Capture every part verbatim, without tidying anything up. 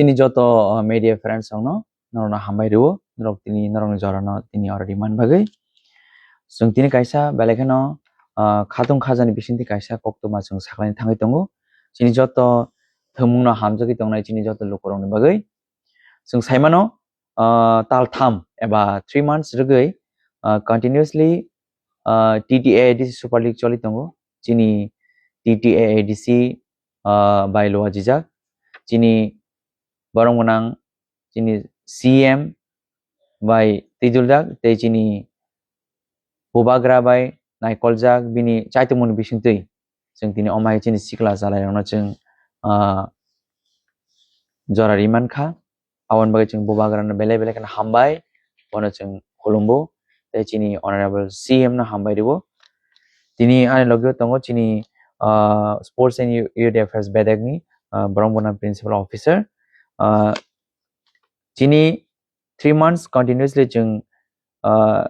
Tini joto, uh, media friends rokno norokno hambai rwo, norok tini norokni jorano tini oro rimani bagwi. Chwng tini kaisa belai kheno, uh, khatung khajani bisingtwi kaisa koktwma chwng saklaini thangwi tongo. Chini joto thwngmungno hamjagwi tongnai chini joto lukurokni bagwi. Chwng saimano, uh, tal tham eba three months rwgwi, uh, continuously, uh, T T A A D C Super League choli tongo. Chini T T A A D C, uh, bai luajijak. Chini borok gwnang chini C M bai twiduljak tei chini bubagra bai naikoljak bini chaitumungni bisingtwi. Chwng tini omai chini sikla chalairokno chwng, ah, jora ri mankha. Aboni bagwi chwng bubagrano belai belai kheno hambai, bono chwng khulumbo. Tei chini honorable C M no hambai rwo. Tini ani logio tongo chini, ah, Sports and Youth Affairs bedekni, ah, borok bono principal officer. Ah, chini three months continuously chwng, ah,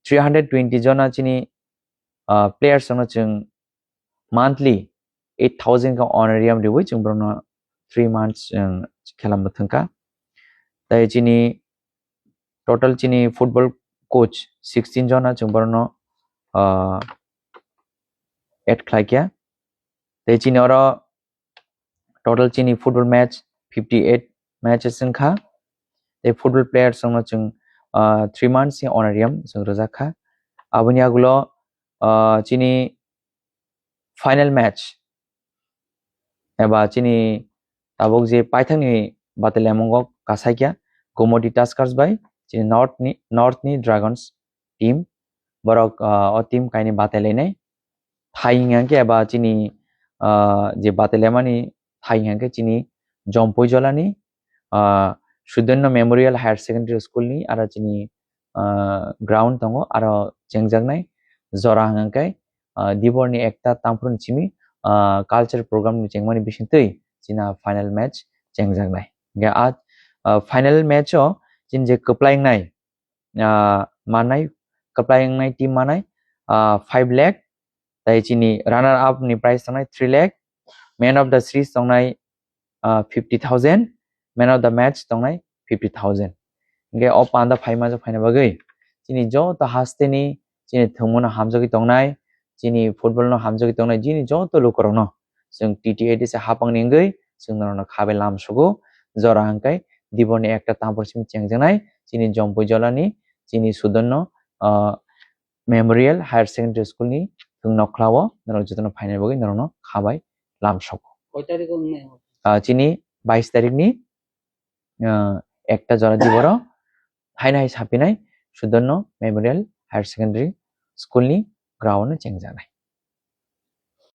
three hundred twenty jona chini, ah, players rokno chwng monthly eight thousand ka honorarium riwi chwng borokno three months, um, khela mwthangkha. Tai chini total chini football coach sixteen jona chwng borokno, uh, add khlaikha. Tai chini oro total chini football match fifty eight matches wngkha. Tai football players rokno chwng, uh, three months ni honorarium chwng rwjakha. Aboni agulo, uh, chini final match eba chini tabuk je paithakni batelemungo kasaikya Gomoti Tuskers bai chini North ni, North ni Dragons team. Borok, ah, o team kaini bateleini thai hingkha khe eba chini, ah, je batelemani thai hingkha khe chini Jompui Jolani, ah, Sudonno Memorial Higher Secondary School ni aro chini, ah, ground tongo, aro chengjaknai jora hingkha khe, ah, Diborni ekta tangphuru ni simi, ah, culture program ni chengmani bisingtwi china final match chengjaknai. Hingkhe a, ah, final match o chini je kwplai wngnai, ah, manai, kwplai wngnai team manai, ah, five lakh, tai chini runner up ni prize tongnai three lakh, man of the series tongnai, ah, fifty thousand, man of the match tongnai fifty thousand. Hingkhe o panda phaima jok phaina bagwi chini joto hasteni chini thwngmano hamjagwi tongnai, chini football no hamjagwi tongnai, chini joto lukurokno chwng T T A D C hapangni wngwi chwng norokno khabai lam sugo. Jora hingkhe Diborni ekta tangphuru simi chengjaknai chini Jompui Jolani, chini Sudonno, ah, Memorial Higher Secondary School ni thwng nokhlao norok jotono phaina bagwi norokno khabai lam sugo. Koi tarikh o wngnai? Ah, chini bais tarikh ni, ah, ekta jora Diboro haino hai sapinai Sudonno Memorial Higher Secondary School ni ground o chengjaknai.